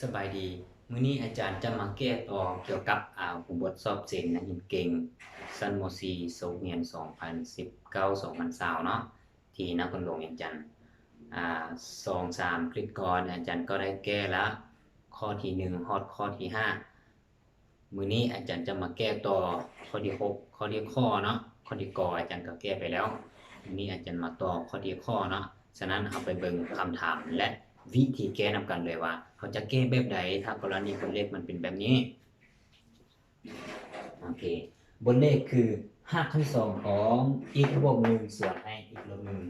ສະບາຍດີ, ມື້ນີ້ອາຈານຈະມາແກ້ຕໍ່ກ່ຽວກັບ ອາ ຮູບບົດສອບເສັງນັກຮຽນເກັ່ງຊັ້ນ ມໍສີ່ ສົກຮຽນສອງພັນສິບເກົ້າ ສອງພັນຊາວເນາະ ທີ່ນະຄອນຫຼວງວຽງຈັນ. ອາ ສອງສາມຄລິບກ່ອນ ອາຈານກໍໄດ້ແກ້ລະ ຂໍ້ທີໜຶ່ງຮອດຂໍ້ທີຫ້າ. ມື້ນີ້ອາຈານຈະມາແກ້ຕໍ່ຂໍ້ທີຫົກ ຂໍ້ທີ ຂໍ້ເນາະ, ຂໍ້ທີ ກໍ ອາຈານກໍແກ້ໄປແລ້ວ. ມື້ນີ້ອາຈານມາຕໍ່ຂໍ້ທີ ຂໍ້ເນາະ. ສະນັ້ນ ເຮົາໄປເບິ່ງຄຳຖາມ ແລະ ວິທີແກ້ນຳກັນເລີຍວ່າ ເຮົາຈະແກ້ແບບໃດ ຖ້າກໍລະນີບົດເລກມັນເປັນແບບນີ້. ໂອເຄ ບົດເລກຄື ຮາກຂັ້ນສອງຂອງ x ບວກໜຶ່ງ ສ່ວນໃຫ້ x ລົບໜຶ່ງ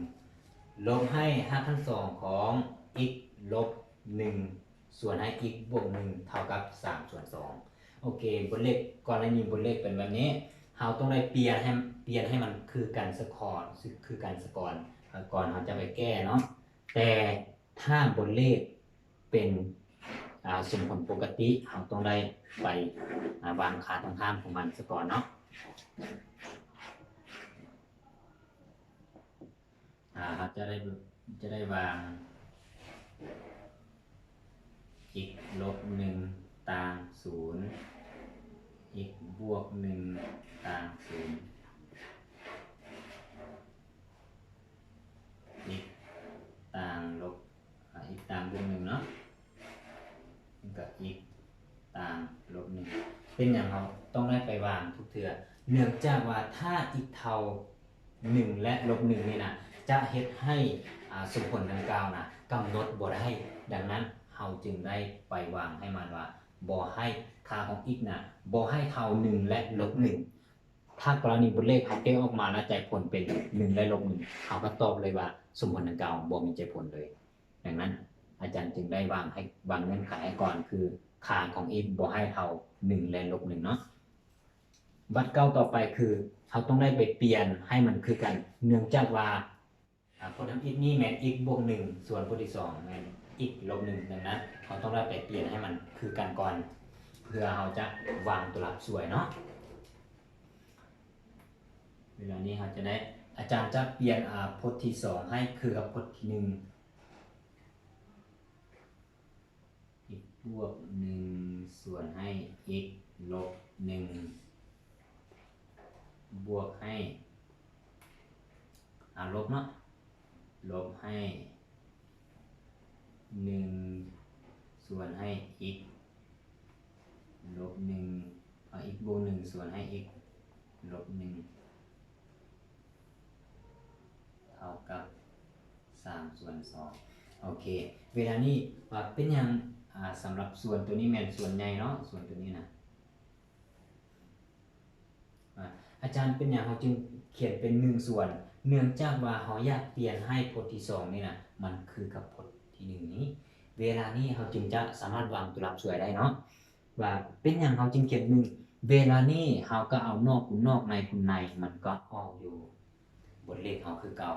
ລົບໃຫ້ຮາກຂັ້ນສອງຂອງ x ລົບໜຶ່ງ ສ່ວນໃຫ້ x ບວກໜຶ່ງ ເທົ່າກັບ ສາມ ສ່ວນ ສອງ. ໂອເຄ ບົດເລກ ກໍລະນີບົດເລກເປັນແບບນີ້ ເຮົາຕ້ອງໄດ້ປ່ຽນໃຫ້ ປ່ຽນໃຫ້ມັນຄືກັນສະກ່ອນ ຄືກັນສະກ່ອນ ກ່ອນເຮົາຈະໄປແກ້ເນາະ. ແຕ່ຖ້າບົດເລກເປັນ ອາ ສົມຜົນປົກກະຕິ ເຮົາຕ້ອງໄດ້ໄປ ອາ ວາງຄ່າຕ້ອງຫ້າມຂອງມັນສະກ່ອນເນາະ. ອາ ເຮົາຈະໄດ້ ຈະໄດ້ວາງ x ລົບໜຶ່ງ ຕ່າງ ສູນ x ບວກໜຶ່ງ ຕ່າງ ສູນ x ຕ່າງລົບ ອາ x ຕ່າງບວກໜຶ່ງເນາະ ແລ້ວກໍ x ຕ່າງລົບໜຶ່ງ. ເປັນຫຍັງເຮົາຕ້ອງໄດ້ໄປວາງທຸກເທື່ອ? ເນື່ອງຈາກວ່າຖ້າ x ເທົ່າໜຶ່ງ ແລະ ລົບໜຶ່ງນີ້ນະ ຈະເຮັດໃຫ້ ອາ ສົມຜົນດັ່ງກ່າວນະ ກຳນົດບໍ່ໄດ້. ດັ່ງນັ້ນ ເຮົາຈຶ່ງໄດ້ໄປວາງໃຫ້ມັນວ່າ ບໍ່ໃຫ້ຄ່າຂອງ x ນະ ບໍ່ໃຫ້ເທົ່າໜຶ່ງ ແລະ ລົບໜຶ່ງ. ຖ້າກໍລະນີບົດເລກເຮົາແກ້ອອກມາແລ້ວໃຈຜົນເປັນໜຶ່ງ ແລະ ລົບໜຶ່ງ ເຮົາກໍຕອບເລີຍວ່າສົມຜົນດັ່ງກ່າວບໍ່ມີໃຈຜົນເລີຍ. ດັ່ງນັ້ນ ອາຈານຈຶ່ງໄດ້ວາງໃຫ້ ວາງເງື່ອນໄຂໃຫ້ກ່ອນ ຄືຄ່າຂອງ x ບໍ່ໃຫ້ເທົ່າໜຶ່ງ ແລະ ລົບໜຶ່ງເນາະ. ບັດກ້າວຕໍ່ໄປຄື ເຮົາຕ້ອງໄດ້ໄປປ່ຽນໃຫ້ມັນຄືກັນ ເນື່ອງຈາກວ່າ ອາ ຜົນທຳອິດນີ້ແມ່ນ x ບວກໜຶ່ງ ສ່ວນຜົນທີສອງແມ່ນ x ລົບໜຶ່ງ. ດັ່ງນັ້ນ ເຮົາຕ້ອງໄດ້ໄປປ່ຽນໃຫ້ມັນຄືກັນກ່ອນ ເພື່ອເຮົາຈະວາງຕົວລັບຊ່ວຍເນາະ. ເວລານີ້ເຮົາຈະໄດ້ ອາຈານຈະປ່ຽນ ອາ ພົດທີສອງໃຫ້ຄືກັບພົດທີໜຶ່ງ x ບວກໜຶ່ງ ສ່ວນໃຫ້ x ລົບໜຶ່ງ ບວກໃຫ້ ອາ ລົບເນາະ ລົບໃຫ້ ໜຶ່ງ ສ່ວນໃຫ້ x ລົບໜຶ່ງ ເອົາ x ບວກໜຶ່ງ ສ່ວນໃຫ້ x ລົບໜຶ່ງ ເທົ່າກັບ ສາມ ສ່ວນ ສອງ. ໂອເຄ ເວລານີ້ວ່າເປັນຫຍັງ ອາ ສຳລັບສ່ວນຕົວນີ້ແມ່ນສ່ວນໃຫຍ່ເນາະ ສ່ວນຕົວນີ້ນະ. ອາ ອາຈານ ເປັນຫຍັງເຮົາຈຶ່ງຂຽນເປັນໜຶ່ງສ່ວນ? ເນື່ອງຈາກວ່າເຮົາຢາກປ່ຽນໃຫ້ພົດທີສອງນີ້ນະ ມັນຄືກັບພົດທີໜຶ່ງນີ້. ເວລານີ້ເຮົາຈຶ່ງຈະສາມາດວາງຕົວລັບຊ່ວຍໄດ້ເນາະ ວ່າເປັນຫຍັງເຮົາຈຶ່ງຂຽນໜຶ່ງ. ເວລານີ້ເຮົາກໍເອົານອກຄູນນອກ ໃນຄູນໃນ ມັນກໍອອກຢູ່ບົດເລກເຮົາຄືເກົ່າ.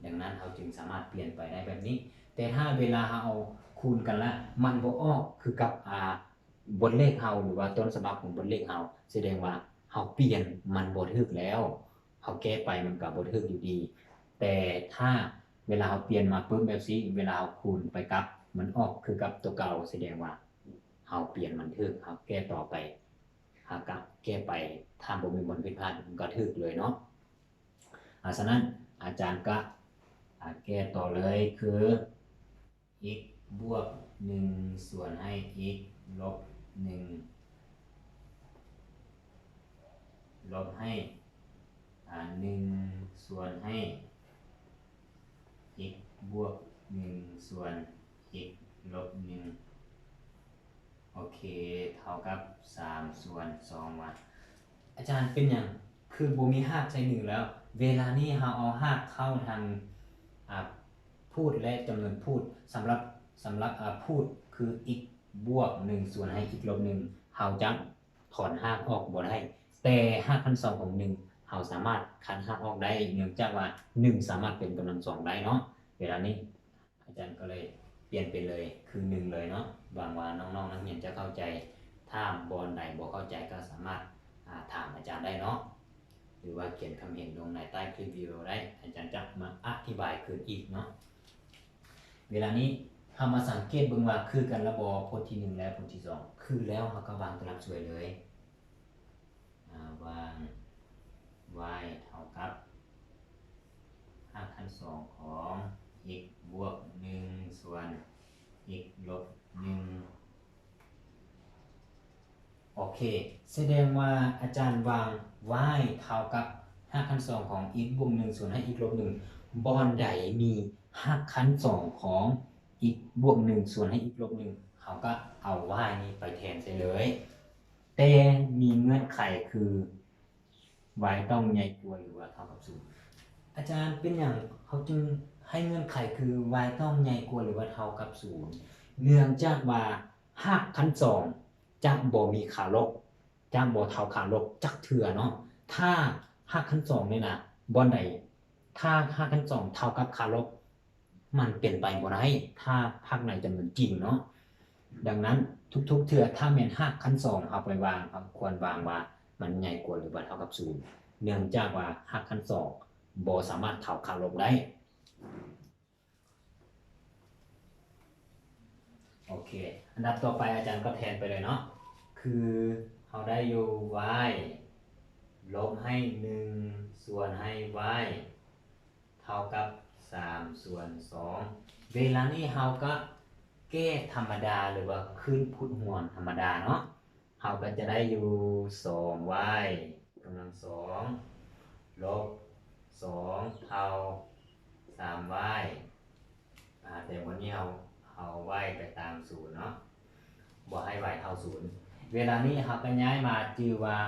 ດັ່ງນັ້ນເຮົາຈຶ່ງສາມາດປ່ຽນໄປໄດ້ແບບນີ້. ແຕ່ຖ້າເວລາເຮົາເອົາຄູນກັນລະ ມັນບໍ່ອອກຄືກັບ ອາ ບົດເລກເຮົາ ຫຼືວ່າຕົ້ນສະບັບຂອງບົດເລກເຮົາ ສະແດງວ່າເຮົາປ່ຽນມັນບໍ່ຖືກແລ້ວ ເຮົາແກ້ໄປມັນກໍບໍ່ຖືກຢູ່ດີ. ແຕ່ຖ້າເວລາເຮົາປ່ຽນມາປຶບແບບຊີ້ ເວລາເຮົາຄູນໄປກັບ ມັນອອກຄືກັບຕົວເກົ່າ ສະແດງວ່າເຮົາປ່ຽນມັນຖືກ ເຮົາແກ້ຕໍ່ໄປ ເຮົາກໍແກ້ໄປ ຖ້າບໍ່ມີບ່ອນຜິດພາດ ມັນກໍຖືກເລີຍເນາະ. ອາ ສະນັ້ນ ອາຈານກະ ອາ ແກ້ຕໍ່ເລີຍ ຄື x ບວກໜຶ່ງ ສ່ວນໃຫ້ x ລົບໜຶ່ງ ລົບໃຫ້ ອາ ໜຶ່ງ ສ່ວນໃຫ້ x ບວກໜຶ່ງ ສ່ວນ x ລົບໜຶ່ງ ໂອເຄ ເທົ່າກັບ ສາມ ສ່ວນ ສອງ ວ່າ ອາຈານ ເປັນຫຍັງຄືບໍ່ມີຮາກໃສ່ໜຶ່ງແລ້ວ? ເວລານີ້ເຮົາເອົາຮາກເຂົ້າທາງ ອາ ພູດ ແລະ ຈຳນວນພູດ. ສຳລັບ ສຳລັບ ອາ ພູດ ຄື x ບວກໜຶ່ງ ສ່ວນໃຫ້ x ລົບໜຶ່ງ ເຮົາຈະຖອນຮາກອອກບໍ່ໄດ້. ແຕ່ຮາກຂັ້ນສອງຂອງໜຶ່ງ ເຮົາສາມາດຄັດຮາກອອກໄດ້ ເນື່ອງຈາກວ່າໜຶ່ງສາມາດເປັນກຳລັງສອງໄດ້ເນາະ. ເວລານີ້ ອາຈານກໍເລີຍປ່ຽນໄປເລີຍ ຄືໜຶ່ງເລີຍເນາະ. ຫວັງວ່ານ້ອງໆນັກຮຽນຈະເຂົ້າໃຈ. ຖ້າບ່ອນໃດບໍ່ເຂົ້າໃຈກໍສາມາດ ອາ ຖາມອາຈານໄດ້ເນາະ ຫຼືວ່າຂຽນຄຳເຫັນລົງໃນໃຕ້ຄລິບວິດີໂອໄດ້ ອາຈານຈະມາອະທິບາຍຄືນອີກເນາະ. ເວລານີ້ ເຮົາມາສັງເກດເບິ່ງວ່າຄືກັນລະບໍ່ ບົດທີໜຶ່ງ ແລະ ບົດທີສອງ. ຄືແລ້ວເຮົາກໍວາງຕາລາງຊ່ວຍເລີຍ. ອາ ວາງ y ເທົ່າກັບຮາກຂັ້ນສອງຂອງ x ບວກໜຶ່ງ ສ່ວນ x ລົບໜຶ່ງ. ໂອເຄ ສະແດງວ່າອາຈານວາງ y ເທົ່າກັບຮາກຂັ້ນສອງຂອງ x ບວກໜຶ່ງ ສ່ວນໃຫ້ x ລົບໜຶ່ງ. ບ່ອນໃດມີຮາກຂັ້ນສອງຂອງ x ບວກໜຶ່ງ ສ່ວນໃຫ້ x ລົບໜຶ່ງ ເຮົາກໍເອົາ y ນີ້ໄປແທນໃສ່ເລີຍ. ແຕ່ມີເງື່ອນໄຂຄື y ຕ້ອງໃຫຍ່ກວ່າ ຫຼືວ່າເທົ່າກັບສູນ. ອາຈານ ເປັນຫຍັງເຂົາຈຶ່ງໃຫ້ເງື່ອນໄຂຄື y ຕ້ອງໃຫຍ່ກວ່າ ຫຼືວ່າເທົ່າກັບສູນ? ເນື່ອງຈາກວ່າຮາກຂັ້ນສອງຈະບໍ່ມີຄາລົບ ຈະບໍ່ເທົ່າຄາລົບຈັກເທື່ອເນາະ. ຖ້າຮາກຂັ້ນສອງນີ້ນະ ບ່ອນໃດ ຖ້າຮາກຂັ້ນສອງເທົ່າກັບຄາລົບ ມັນເປັນໄປບໍ່ໄດ້ ຖ້າພາກໃນຈຳນວນຈິງເນາະ. ດັ່ງນັ້ນ ທຸກໆເທື່ອ ຖ້າແມ່ນຮາກຂັ້ນສອງເຮົາໄປວາງ ເຮົາຄວນວາງວ່າມັນໃຫຍ່ກວ່າ ຫຼືວ່າເທົ່າກັບສູນ ເນື່ອງຈາກວ່າຮາກຂັ້ນສອງບໍ່ສາມາດເທົ່າຄາລົບໄດ້. ໂອເຄ ອັນດັບຕໍ່ໄປອາຈານກໍແທນໄປເລີຍເນາະ. ຄືເຮົາໄດ້ຢູ່ y ລົບໃຫ້ໜຶ່ງ ສ່ວນໃຫ້ y ເທົ່າກັບສາມ ສ່ວນສອງ. ເວລານີ້ເຮົາກໍແກ້ທຳມະດາ ຫຼືວ່າຄືນພູດຮວມທຳມະດາເນາະ. ເຮົາກໍຈະໄດ້ຢູ່ ສອງ y ກຳລັງສອງ ລົບ ສອງ ເທົ່າ ສາມ y. ອາ ແຕ່ມື້ນີ້ເຮົາເອົາ y ໄປຕາມສູນເນາະ ບໍ່ໃຫ້ y ເທົ່າສູນ. ເວລານີ້ເຮົາກໍຍ້າຍມາຈື່ວ່າ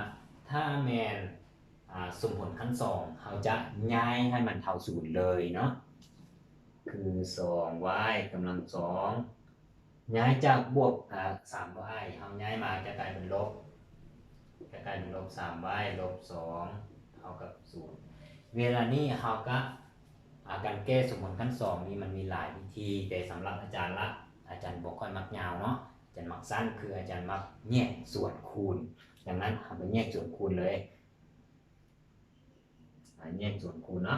ຖ້າແມ່ນ ອາ ສົມຜົນຂັ້ນສອງ ເຮົາຈະຍ້າຍໃຫ້ມັນເທົ່າສູນເລີຍເນາະ. ຄື ສອງ y ກຳລັງສອງ ຍ້າຍຈາກບວກ ອາ ສາມ y ເຮົາຍ້າຍມາຈະກາຍເປັນລົບ ຈະກາຍເປັນລົບ ສາມ y ລົບ ສອງ ເທົ່າກັບສູນ. ເວລານີ້ເຮົາກະ ອາ ການແກ້ສົມຜົນຂັ້ນສອງນີ້ມັນມີຫຼາຍວິທີ ແຕ່ສຳລັບອາຈານລະ ອາຈານບໍ່ຄ່ອຍມັກຍາວເນາະ ອາຈານມັກສັ້ນ ຄືອາຈານມັກແຍກສ່ວນຄູນ. ດັ່ງນັ້ນ ເຮົາໄປແຍກສ່ວນຄູນເລີຍ ອາ ແຍກສ່ວນຄູນເນາະ.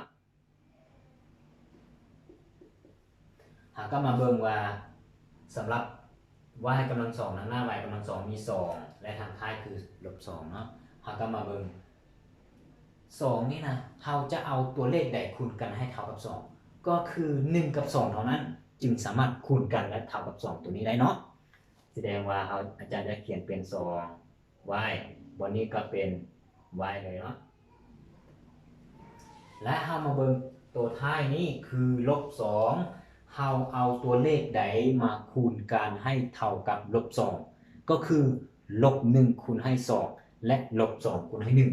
ເຮົາກໍມາເບິ່ງວ່າ ສຳລັບ y ກຳລັງສອງ ທາງໜ້າ y ກຳລັງສອງມີສອງ ແລະ ທາງທ້າຍຄືລົບສອງເນາະ. ເຮົາກໍມາເບິ່ງ ສອງນີ້ນະ ເຮົາຈະເອົາຕົວເລກໃດຄູນກັນໃຫ້ເທົ່າກັບສອງ? ກໍຄືໜຶ່ງກັບສອງເທົ່ານັ້ນ ຈຶ່ງສາມາດຄູນກັນ ແລະ ເທົ່າກັບສອງຕົວນີ້ໄດ້ເນາະ. ສະແດງວ່າເຮົາ ອາຈານຈະຂຽນເປັນ ສອງ y ບ່ອນນີ້ກໍເປັນ y ເລີຍເນາະ. ແລະ ເຮົາມາເບິ່ງໂຕທ້າຍນີ້ຄືລົບສອງ ເຮົາເອົາຕົວເລກໃດມາຄູນກັນໃຫ້ເທົ່າກັບລົບສອງ? ກໍຄືລົບໜຶ່ງຄູນໃຫ້ສອງ ແລະ ລົບສອງຄູນໃຫ້ໜຶ່ງ.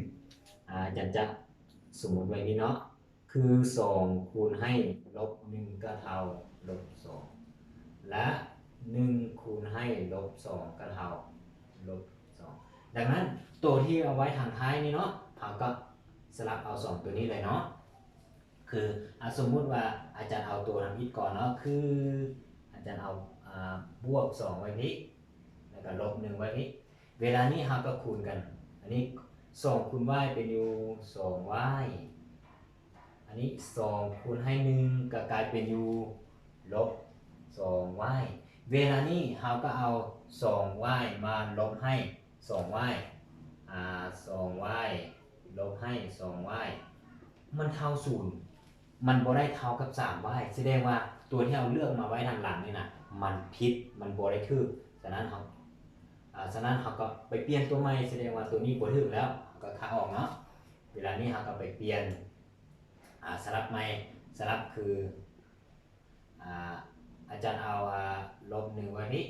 ອາ ອາຈານຈະສົມມຸດໄວ້ນີ້ເນາະ ຄືສອງຄູນໃຫ້ລົບໜຶ່ງກໍເທົ່າລົບສອງ ແລະ ໜຶ່ງຄູນໃຫ້ລົບສອງກໍເທົ່າລົບສອງ. ດັ່ງນັ້ນ ໂຕທີ່ເອົາໄວ້ທາງທ້າຍນີ້ເນາະ ເຮົາກໍສະຫຼັບເອົາສອງໂຕນີ້ເລີຍເນາະ. ຄື ອາ ສົມມຸດວ່າອາຈານເອົາໂຕທຳອິດກ່ອນເນາະ ຄືອາຈານເອົາ ອາ ບວກສອງໄວ້ພີ້ ແລ້ວກໍລົບໜຶ່ງໄວ້ພີ້. ເວລານີ້ເຮົາກໍຄູນກັນ ອັນນີ້ ສອງຄູນ y ເປັນຢູ່ ສອງ y. ອັນນີ້ ສອງຄູນໃຫ້ໜຶ່ງ ກໍກາຍເປັນຢູ່ ລົບສອງ y. ເວລານີ້ເຮົາກໍເອົາ ສອງ y ມາລົບໃຫ້ ສອງ y ອາ ສອງ y ລົບໃຫ້ ສອງ y ມັນເທົ່າສູນ ມັນບໍ່ໄດ້ເທົ່າກັບ ສາມ y. ສະແດງວ່າຕົວທີ່ເຮົາເລືອກມາໄວ້ທາງຫຼັງນີ້ນະ ມັນຜິດ ມັນບໍ່ໄດ້ຖືກ. ສະນັ້ນເຮົາ ອາ ສະນັ້ນເຮົາກໍໄປປ່ຽນຕົວໃໝ່ ສະແດງວ່າຕົວນີ້ບໍ່ຖືກແລ້ວ ເຮົາກໍຄະອອກເນາະ. ເວລານີ້ເຮົາກໍໄປປ່ຽນ ອາ ສະຫຼັບໃໝ່ ສະຫຼັບຄື ອາ ອາຈານເອົາ ອາ ລົບໜຶ່ງໄວ້ພີ້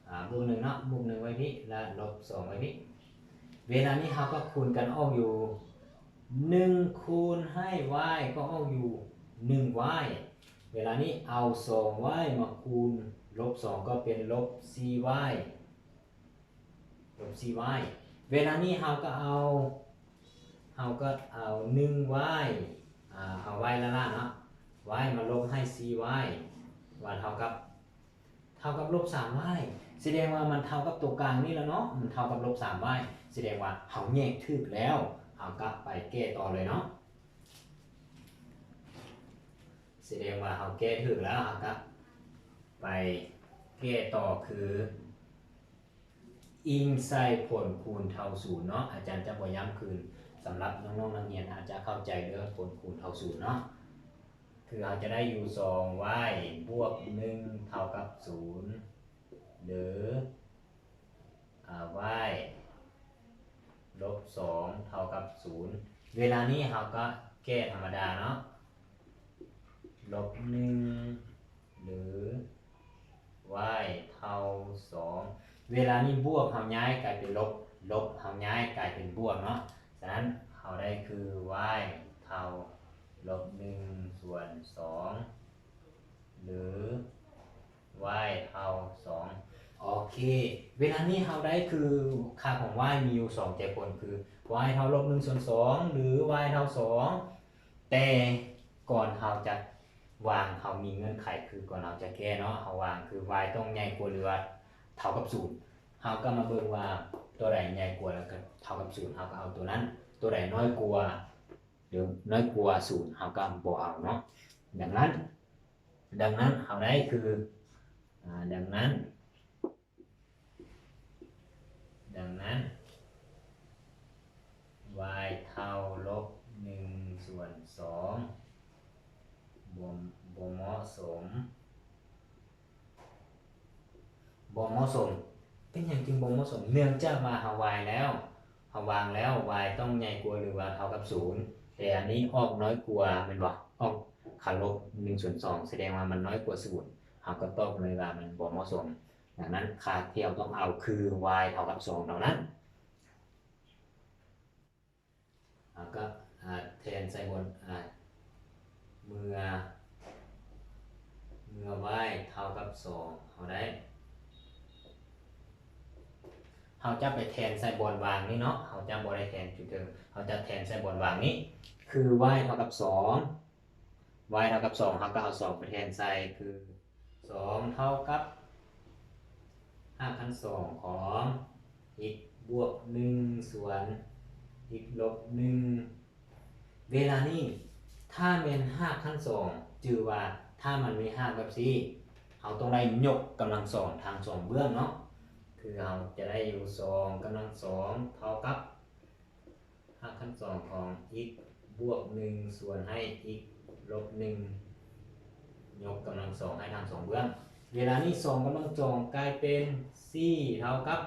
ອາ ບວກໜຶ່ງເນາະ ບວກໜຶ່ງໄວ້ພີ້ ແລະ ລົບສອງໄວ້ພີ້. ເວລານີ້ເຮົາກໍຄູນກັນອອກຢູ່ ໜຶ່ງຄູນໃຫ້ y ກໍອອກຢູ່ ໜຶ່ງ y. ເວລານີ້ເອົາ ສອງ y ມາຄູນລົບສອງ ກໍເປັນລົບສີ່ y ລົບສີ່ y. ເວລານີ້ເຮົາກໍເອົາ ເຮົາກໍເອົາໜຶ່ງ y ອາ ເອົາ y ລ້າໆເນາະ y ມາລົບໃຫ້ສີ່ y ວ່າເທົ່າກັບ ເທົ່າກັບລົບສາມ y. ສະແດງວ່າມັນເທົ່າກັບຕົວກາງນີ້ແລ້ວເນາະ ມັນເທົ່າກັບລົບສາມ y. ສະແດງວ່າເຮົາແຍກຖືກແລ້ວ ເຮົາກໍໄປແກ້ຕໍ່ເລີຍເນາະ. ສະແດງວ່າເຮົາແກ້ຖືກແລ້ວ ເຮົາກໍ ໄປແກ້ຕໍ່ຄື ອີງໃສ່ຜົນຄູນເທົ່າສູນເນາະ. ອາຈານຈະບໍ່ຢ້ຳຄືນ, ສຳລັບນ້ອງໆນັກຮຽນອາດຈະເຂົ້າໃຈເລື່ອງຜົນຄູນເທົ່າສູນເນາະ. ຄືເຮົາຈະໄດ້ຢູ່ສອງ y ບວກໜຶ່ງເທົ່າກັບສູນ ຫຼື ອາ y ລົບສອງເທົ່າກັບສູນ. ເວລານີ້ເຮົາກໍແກ້ທຳມະດາເນາະ, ລົບໜຶ່ງ ຫຼື y ເທົ່າສອງ. ເວລານີ້ບວກເຮົາຍ້າຍກາຍເປັນລົບ, ລົບເຮົາຍ້າຍກາຍເປັນບວກເນາະ. ສະນັ້ນເຮົາໄດ້ຄື y ເທົ່າລົບໜຶ່ງສ່ວນສອງ ຫຼື y ເທົ່າສອງ. ໂອເຄ, ເວລານີ້ເຮົາໄດ້ຄືຄ່າຂອງ y ມີຢູ່ສອງໃຈຜົນ ຄື y ເທົ່າລົບໜຶ່ງສ່ວນສອງ ຫຼື y ເທົ່າສອງ. ແຕ່ກ່ອນເຮົາຈະວາງ ເຮົາມີເງື່ອນໄຂ ຄືກ່ອນເຮົາຈະແກ້ເນາະ, ເຮົາວາງຄື y ຕ້ອງໃຫຍ່ກວ່າ ຫຼືວ່າເທົ່າກັບສູນ. ເຮົາກໍມາເບິ່ງວ່າຕົວໃດໃຫຍ່ກວ່າ ແລ້ວກໍເທົ່າກັບສູນ ເຮົາກໍເອົາຕົວນັ້ນ, ຕົວໃດນ້ອຍກວ່າ ຫຼືນ້ອຍກວ່າສູນ ເຮົາກໍບໍ່ເອົາເນາະ. ດັ່ງນັ້ນ, ດັ່ງນັ້ນເຮົາໄດ້ຄື ອາ ດັ່ງນັ້ນ ດັ່ງນັ້ນ y ເທົ່າລົບໜຶ່ງສ່ວນສອງ ບໍ່ ບໍ່ເໝາະສົມ. ບໍ່ເໝາະສົມ. ເປັນຫຍັງຈຶ່ງບໍ່ເໝາະສົມ? ເນື່ອງຈາກວ່າເຮົາວາງແລ້ວ, ເຮົາວາງແລ້ວ y ຕ້ອງໃຫຍ່ກວ່າ ຫຼືວ່າເທົ່າກັບສູນ, ແຕ່ອັນນີ້ອອກນ້ອຍກວ່າແມ່ນບໍ່? ອອກຄ່າລົບໜຶ່ງສ່ວນສອງ ສະແດງວ່າມັນນ້ອຍກວ່າສູນ, ເຮົາກໍຕອບເລີຍວ່າມັນບໍ່ເໝາະສົມ. ດັ່ງນັ້ນ ຄ່າທີ່ເຮົາຕ້ອງເອົາຄື y ເທົ່າກັບສອງເທົ່ານັ້ນ. ເຮົາກໍ ອາ ແທນໃສ່ບ່ອນ ອາ ເມື່ອ ເມື່ອ y ເທົ່າກັບສອງ ເຮົາໄດ້ ເຮົາຈະໄປແທນໃສ່ບ່ອນວ່າງນີ້ເນາະ, ເຮົາຈະບໍ່ໄດ້ແທນຈຸດເທິງ, ເຮົາຈະແທນໃສ່ບ່ອນວ່າງນີ້ ຄື y ເທົ່າກັບສອງ y ເທົ່າກັບສອງ ເຮົາກໍເອົາສອງໄປແທນໃສ່ ຄື ສອງເທົ່າກັບຮາກຂັ້ນສອງຂອງ x ບວກໜຶ່ງ ສ່ວນ x ລົບໜຶ່ງ. ເວລານີ້ ຖ້າແມ່ນຮາກຂັ້ນສອງ ຈື່ວ່າຖ້າມັນມີຮາກແບບຊີ້ ເຮົາຕ້ອງໄດ້ຍົກກຳລັງສອງທັງສອງເບື້ອງເນາະ, ຄືເຮົາຈະໄດ້ຢູ່ສອງກຳລັງສອງເທົ່າກັບ ຮາກຂັ້ນສອງຂອງ x ບວກໜຶ່ງ ສ່ວນໃຫ້ x ລົບໜຶ່ງ ຍົກກຳລັງສອງໃຫ້ທັງສອງເບື້ອງ. ເວລານີ້ສອງກຳລັງສອງກາຍເປັນສີ່ເທົ່າກັບ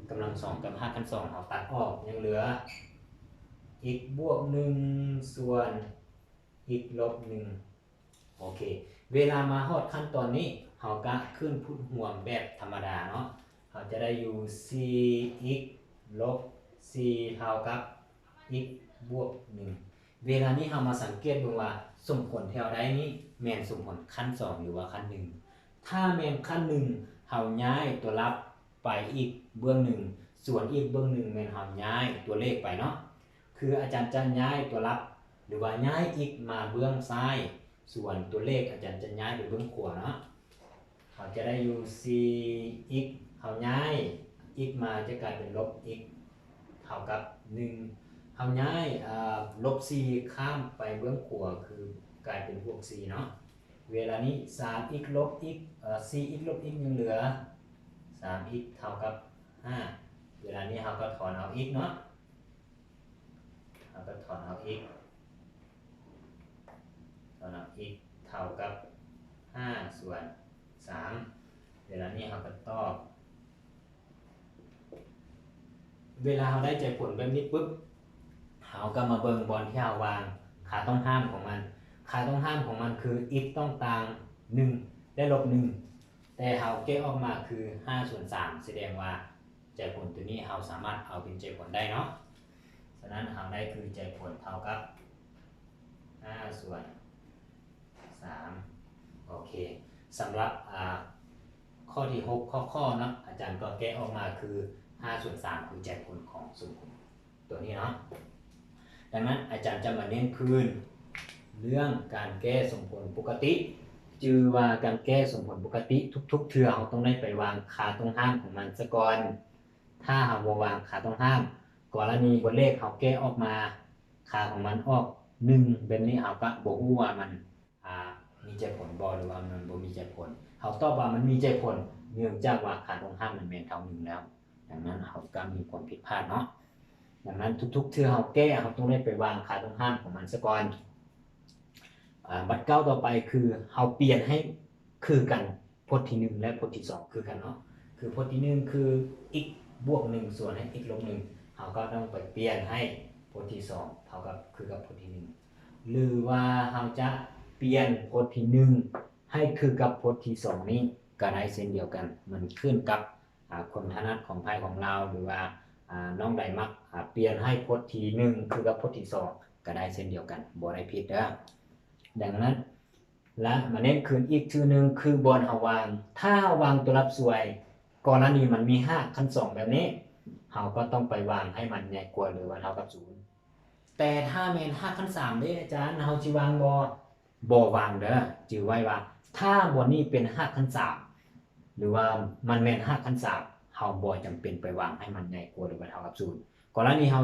ກຳລັງສອງກັບຮາກຂັ້ນສອງເຮົາຕັດອອກ ຍັງເຫຼືອ x ບວກໜຶ່ງ ສ່ວນ x ລົບໜຶ່ງ. ໂອເຄ, ເວລາມາຮອດຂັ້ນຕອນນີ້ ເຮົາກະຂຶ້ນພູດຮວມແບບທຳມະດາເນາະ, ເຮົາຈະໄດ້ຢູ່ສີ່ x ລົບສີ່ ເທົ່າກັບ x ບວກໜຶ່ງ. ເວລານີ້ເຮົາມາສັງເກດເບິ່ງວ່າສົມຜົນທີ່ເຮົາໄດ້ນີ້ແມ່ນສົມຜົນຂັ້ນສອງ ຫຼືວ່າຂັ້ນໜຶ່ງ. ຖ້າແມ່ນຂັ້ນໜຶ່ງ ເຮົາຍ້າຍຕົວລັບໄປອີກເບື້ອງໜຶ່ງ, ສ່ວນອີກເບື້ອງໜຶ່ງແມ່ນເຮົາຍ້າຍຕົວເລກໄປເນາະ. ຄືອາຈານຈະຍ້າຍຕົວລັບ ຫຼືວ່າຍ້າຍ x ມາເບື້ອງຊ້າຍ, ສ່ວນຕົວເລກອາຈານຈະຍ້າຍໄປເບື້ອງຂວາເນາະ. ເຮົາຈະໄດ້ຢູ່ສີ່ x ເຮົາຍ້າຍ x ມາຈະກາຍເປັນລົບ x ເທົ່າກັບໜຶ່ງ. ເຮົາຍ້າຍ ອາ ລົບສີ່ຂ້າມໄປເບື້ອງຂວາ ຄືກາຍເປັນບວກສີ່ເນາະ. ເວລານີ້ສາມ x ລົບ x ເອີ ສີ່ x ລົບ x ຍັງເຫຼືອສາມ x ເທົ່າກັບຫ້າ. ເວລານີ້ເຮົາກໍຖອນເອົາ x ເນາະ. ເຮົາກໍຖອນເອົາ x ຖອນເອົາ x ເທົ່າກັບຫ້າສ່ວນສາມ. ເວລານີ້ເຮົາກໍຕອບ. ເວລາເຮົາໄດ້ໃຈຜົນແບບນີ້ປຶບ ເຮົາກໍມາເບິ່ງບ່ອນທີ່ເຮົາວາງຄ່າຕ້ອງຫ້າມຂອງມັນ. ຄ່າຕ້ອງຫ້າມຂອງມັນຄື x ຕ້ອງຕ່າງໜຶ່ງ ແລະ ລົບໜຶ່ງ, ແຕ່ເຮົາແກ້ອອກມາຄືຫ້າສ່ວນສາມ ສະແດງວ່າ ໃຈຜົນຕົວນີ້ເຮົາສາມາດເອົາເປັນໃຈຜົນໄດ້ເນາະ. ສະນັ້ນເຮົາໄດ້ຄືໃຈຜົນເທົ່າກັບຫ້າສ່ວນສາມ. ໂອເຄ, ສຳລັບ ອາ ຂໍ້ທີຫົກ ຂໍ້ ຂໍ້ເນາະ, ອາຈານກໍແກ້ອອກມາຄືຫ້າສ່ວນສາມ ຄືໃຈຜົນຂອງສົມຜົນຕົວນີ້ເນາະ. ດັ່ງນັ້ນອາຈານຈະມາເນັ້ນຄືນເລື່ອງການແກ້ສົມຜົນປົກກະຕິ. ຈື່ວ່າການແກ້ສົມຜົນປົກກະຕິ ທຸກໆເທື່ອເຮົາຕ້ອງໄດ້ໄປວາງຄ່າຕ້ອງຫ້າມຂອງມັນສາກ່ອນ. ຖ້າເຮົາບໍ່ວາງຄ່າຕ້ອງຫ້າມ, ກໍລະນີບົດເລກເຮົາແກ້ອອກມາ ຄ່າຂອງມັນອອກໜຶ່ງ ແບບນີ້ເຮົາກະບໍ່ຮູ້ວ່າມັນ ອາ ມີໃຈຜົນບໍ່ ຫຼືວ່າມັນບໍ່ມີໃຈຜົນ? ເຮົາຕອບວ່າມັນມີໃຈຜົນ ເນື່ອງຈາກວ່າຄ່າຕົງຫ້າມມັນແມ່ນເທົ່າໜຶ່ງແລ້ວ. ດັ່ງນັ້ນເຮົາກໍມີຄວາມຜິດພາດເນາະ. ດັ່ງນັ້ນທຸກໆເທື່ອເຮົາແກ້ ເຮົາຕ້ອງໄດ້ໄປວາງຄ່າຕົງຫ້າມຂອງມັນຊະກ່ອນ. ອາ ບັດກ້າວຕໍ່ໄປຄືເຮົາປ່ຽນໃຫ້ຄືກັນ ພົດທີໜຶ່ງ ແລະ ພົດທີສອງຄືກັນເນາະ. ຄືພົດທີໜຶ່ງຄື x ບວກໜຶ່ງ ສ່ວນໃຫ້ x ລົບໜຶ່ງ ເຮົາກໍຕ້ອງໄປປ່ຽນໃຫ້ພົດທີສອງເທົ່າກັບ ຄືກັບພົດທີໜຶ່ງ ຫຼືວ່າເຮົາຈະປ່ຽນພົດທີໜຶ່ງໃຫ້ຄືກັບພົດທີສອງນີ້ກໍໄດ້ເຊັ່ນດຽວກັນ. ມັນຂຶ້ນກັບ ອາ ຄວາມຖະໜັດຂອງໃຜຂອງລາວ ຫຼືວ່າ ອາ ນ້ອງໃດມັກ ອາ ປ່ຽນໃຫ້ພົດທີໜຶ່ງຄືກັບພົດທີສອງກໍໄດ້ເຊັ່ນດຽວກັນ ບໍ່ໄດ້ຜິດເດີ້. ດັ່ງນັ້ນ ແລະ ມາເນັ້ນຄືນອີກເທື່ອໜຶ່ງ ຄືບ່ອນເຮົາວາງ ຖ້າເຮົາວາງຕົວລັບສ່ວຍ ກໍລະນີມັນມີຮາກຂັ້ນສອງແບບນີ້ ເຮົາກໍຕ້ອງໄປວາງໃຫ້ມັນໃຫຍ່ກວ່າ ຫຼືວ່າເທົ່າກັບສູນ. ແຕ່ຖ້າແມ່ນຮາກຂັ້ນສາມເດ້ອາຈານ ເຮົາຊິວາງບໍ່? ບໍ່ວາງເດີ້. ຈື່ໄວ້ວ່າ ຖ້າບ່ອນນີ້ເປັນຮາກຂັ້ນສາມ ຫຼືວ່າມັນແມ່ນຮາກຂັ້ນສາມ ເຮົາບໍ່ຈຳເປັນໄປວາງໃຫ້ມັນໃຫຍ່ກວ່າ ຫຼືວ່າເທົ່າກັບສູນ. ກໍລະນີເຮົາ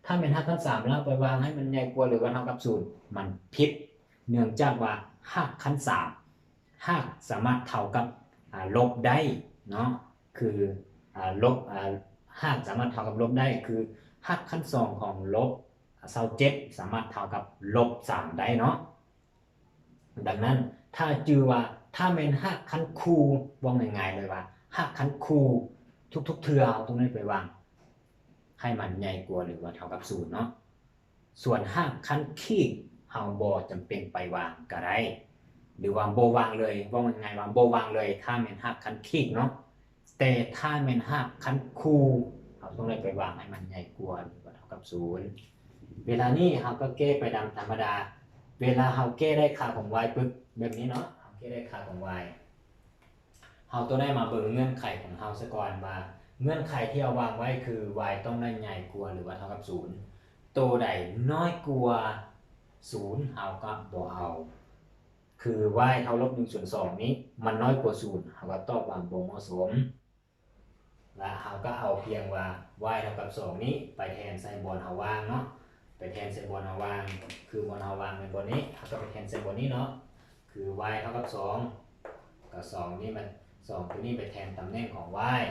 ຖ້າແມ່ນຮາກຂັ້ນສາມ ແລ້ວໄປວາງໃຫ້ມັນໃຫຍ່ກວ່າ ຫຼືວ່າເທົ່າກັບສູນ ມັນຜິດ ເນື່ອງຈາກວ່າຮາກຂັ້ນສາມ ຮາກສາມາດເທົ່າກັບ ອາ ລົບໄດ້ເນາະ ຄື ອາ ລົບ ອາ ຮາກສາມາດເທົ່າກັບລົບໄດ້ ຄືຮາກຂັ້ນສອງຂອງລົບຊາວເຈັດ ສາມາດເທົ່າກັບລົບສາມໄດ້ເນາະ. ດັ່ງນັ້ນ ຖ້າຈື່ວ່າ ຖ້າແມ່ນຮາກຂັ້ນຄູ່ ເວົ້າງ່າຍໆເລີຍວ່າ ຮາກຂັ້ນຄູ່ ທຸກໆເທື່ອເຮົາຕ້ອງໄດ້ໄປວາງໃຫ້ມັນໃຫຍ່ກວ່າ ຫຼືວ່າເທົ່າກັບສູນເນາະ. ສ່ວນຮາກຂັ້ນຄີກ ເຮົາບໍ່ຈຳເປັນໄປວາງກໍໄດ້ ຫຼືວ່າບໍ່ວາງເລີຍ ເວົ້າງ່າຍໆວ່າບໍ່ວາງເລີຍ ຖ້າແມ່ນຮາກຂັ້ນຄີກເນາະ. ແຕ່ຖ້າແມ່ນຮາກຂັ້ນຄູ່ ເຮົາຕ້ອງໄດ້ໄປວາງໃຫ້ມັນໃຫຍ່ກວ່າ ຫຼືວ່າເທົ່າກັບສູນ. ເວລານີ້ເຮົາກໍແກ້ໄປຕາມທຳມະດາ. ເວລາເຮົາແກ້ໄດ້ຄ່າຂອງ y ປຶບ ແບບນີ້ເນາະ ເຮົາແກ້ໄດ້ຄ່າຂອງ y ເຮົາຕ້ອງໄດ້ມາເບິ່ງເງື່ອນໄຂຂອງເຮົາຊະກ່ອນວ່າ ເງື່ອນໄຂທີ່ເຮົາວາງໄວ້ຄື y ຕ້ອງໄດ້ໃຫຍ່ກວ່າ ຫຼືວ່າເທົ່າກັບສູນ. ໂຕໃດນ້ອຍກວ່າສູນ ເຮົາກໍບໍ່ເອົາ. ຄື y ເທົ່າລົບໜຶ່ງສ່ວນສອງນີ້ ມັນນ້ອຍກວ່າສູນ ເຮົາກໍຕອບວ່າບໍ່ເໝາະສົມ. ລະເຮົາກໍເອົາພຽງວ່າ y ເທົ່າກັບສອງນີ້ໄປແທນໃສ່ບ່ອນເຮົາວ່າງເນາະ ໄປແທນໃສ່ບ່ອນເຮົາວ່າງ ຄືບ່ອນເຮົາວ່າງແມ່ນບ່ອນນີ້ ເຮົາກໍໄປແທນໃສ່ບ່ອນນີ້ເນາະ ຄື y ເທົ່າກັບສອງ ກໍສອງນີ້ມັນ ສອງຕົວນີ້ໄປແທນຕຳແໜ່ງຂອງ y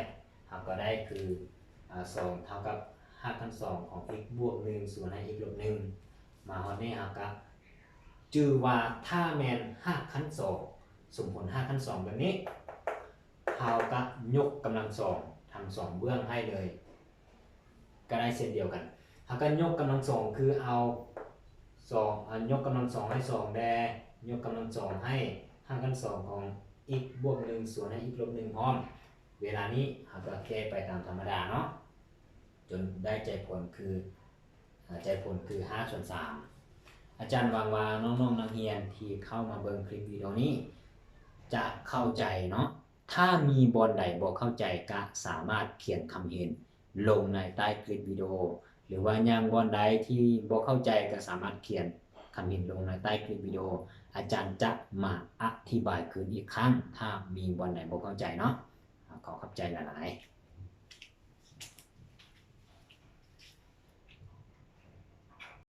ເຮົາກໍໄດ້ຄື ອາ ສອງເທົ່າກັບຮາກຂັ້ນສອງຂອງ x ບວກໜຶ່ງ ສ່ວນໃຫ້ x ລົບໜຶ່ງ. ມາຮອດນີ້ເຮົາກໍຈື່ວ່າ ຖ້າແມ່ນຮາກຂັ້ນສອງ ສົມຜົນຮາກຂັ້ນສອງແບບນີ້ ເຮົາກໍຍົກກຳລັງສອງທັງສອງເບື້ອງໃຫ້ເລີຍ ກໍໄດ້ເຊັ່ນດຽວກັນ. ເຮົາກໍຍົກກຳລັງສອງ ຄືເອົາສອງ ອາ ຍົກກຳລັງສອງໃຫ້ສອງແດ່ ຍົກກຳລັງສອງໃຫ້ຮາກຂັ້ນສອງຂອງ x ບວກໜຶ່ງ ສ່ວນໃຫ້ x ລົບໜຶ່ງພ້ອມ. ເວລານີ້ເຮົາກໍແກ້ໄປຕາມທຳມະດາເນາະ ຈົນໄດ້ໃຈຜົນຄື ອາ ໃຈຜົນຄືຫ້າສ່ວນສາມ. ອາຈານຫວັງວ່ານ້ອງໆນັກຮຽນທີ່ເຂົ້າມາເບິ່ງຄລິບວິດີໂອນີ້ຈະເຂົ້າໃຈເນາະ. ຖ້າມີບ່ອນໃດບໍ່ເຂົ້າໃຈ ກະສາມາດຂຽນຄຳເຫັນລົງໃນໃຕ້ຄລິບວິດີໂອ ຫຼືວ່າຢ່າງບ່ອນໃດທີ່ບໍ່ເຂົ້າໃຈ ກະສາມາດຂຽນຄຳເຫັນລົງໃນໃຕ້ຄລິບວິດີໂອ ອາຈານຈະມາອະທິບາຍຄືນອີກຄັ້ງ ຖ້າມີບ່ອນໃດບໍ່ເຂົ້າໃຈເນາະ. ຂໍຂອບໃຈຫຼາຍໆ.